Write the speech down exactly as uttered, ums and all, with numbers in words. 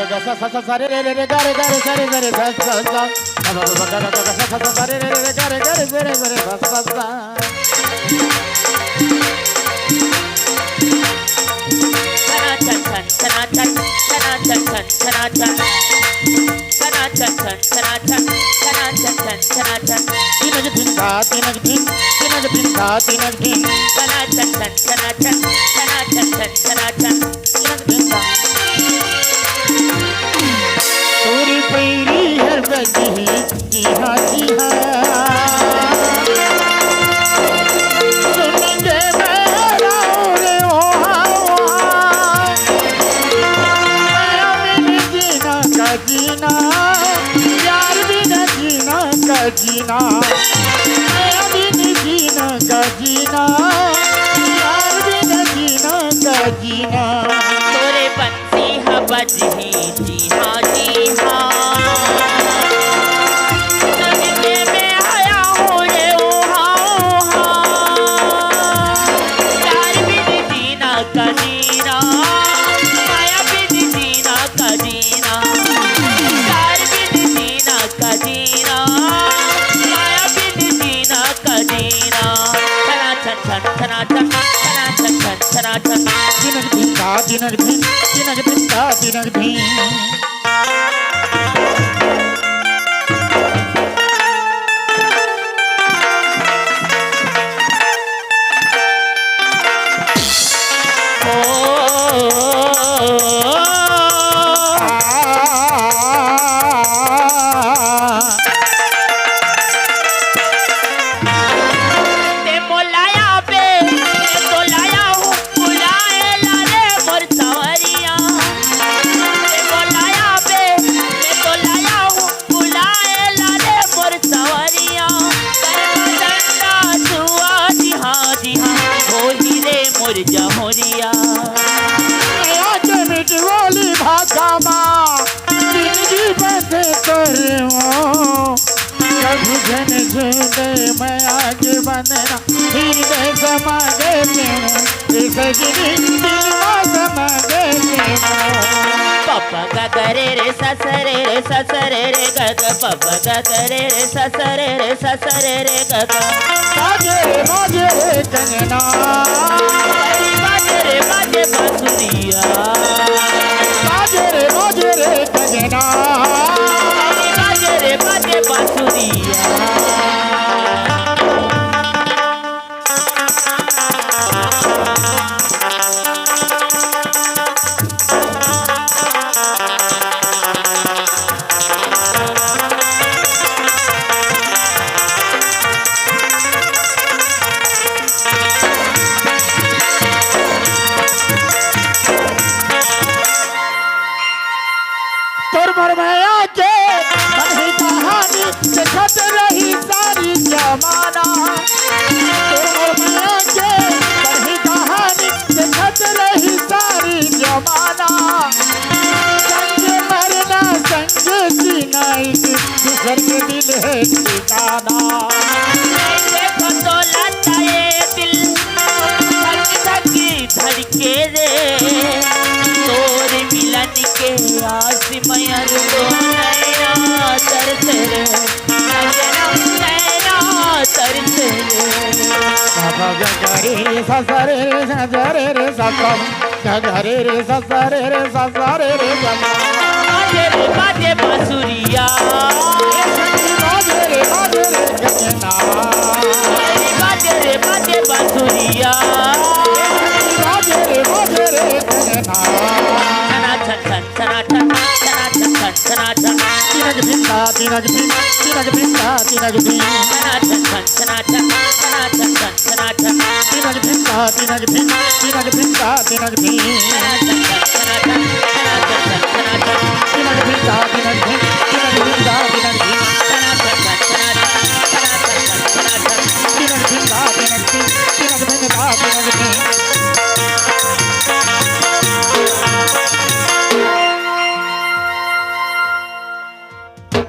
सा सा सा सा रे रे रे रे गा रे गा रे सा रे सा रे सा सा सा। सा सा सा सा रे रे रे रे गा रे गा रे सा रे सा रे सा सा सा। टना टन टन, टना टन, टना टन टन, टना टन। टना टन टन, टना टन, टना टन टन, टना टन। तिनक धिन धा, तिनक धिन, तिनक धिन धा, तिनक धिन। टना टन टन, टना टन, टना टन टन, टना टन। तोरी पैरी हर बजही, जी हाँ, जी हाँ। सुन के मैं राव रे, ओ हाँ, ओ हाँ। माया बिन जीना का जीना, प्यार बिन जीना का जीना। माया बिन जीना का जीना, प्यार बिन जीना का जीना। तोरे बंसी ह बजही, जी हाँ, जी हाँ। नगदे में आया हूँ रे, ओ हाँ, ओ हाँ। प्यार बिन जीना का जीना, माया बिन जीना का जीना। प्यार बिन जीना का जीना, माया बिन जीना का जीना। टना टन टन, टना टन, टना टन टन, टना टन। तिनक धिन धा, तिनक धिन, तिनक धिन धा, तिनक धिन। ते मोला आबे, ते तोला आहूँ, बुलाए ला रे मोर सावरिया। ते मोला आबे, ते तोला आहूँ, बुलाए ला रे मोर सावरिया। करम डंडा जुआ, जी हाँ, जी हाँ, होही रे मोर जहोरिया। आज मिटवाली भागा मा, जिंदगी बंद करवा। कभू झन झूले मैं आगे बंधना, हृदय समा गए प्रेम, ए सजनी दिल मा समा गए प्रेम। पप्पा गा गा रे रे सा सा रे रे सा सा रे रे गा गा, पप्पा गा गा रे रे सा सा रे रे सा सा रे रे गा गा। बाजे रे बाजे रे कंगना, बाजे रे बाजे बांसुरिया। बाजे रे बाजे रे कंगना, बाजे रे बाजे बांसुरिया। तोर मोर मया के बनही कहानी, देखत रही सारी जमाना। तोर मोर मया के बनही कहानी, देखत रही सारी जमाना। संग मरना, संग जीना, एक दूसर के दिल है ठिकाना। ऐसे फसोला था ये दिल, धक धक धड़के रे, तोर मिलन के आस मयर तो नैना तरसे रे, नैना, नैना तरसे रे। बाबा गगरे रे ससरे रे सजरे रे ससम, गगरे रे ससरे रे ससरे रे ससम। बाजे रे बाजे बांसुरिया। बाजे रे बाजे रे कंगना। बाजे रे बाजे बांसुरिया। बाजे रे बाजे रे कंगना। टना टन टन, टना टन, टना टन टन, टना टन। तिनक धिन धा, तिनक धिन, तिनक धिन धा, तिनक धिन। टना टन टन, टना टन, टना टन टन, टना टन। तिनक धिन धा, तिनक धिन, तिनक धिन धा, तिनक धिन। टना टन टन, टना टन।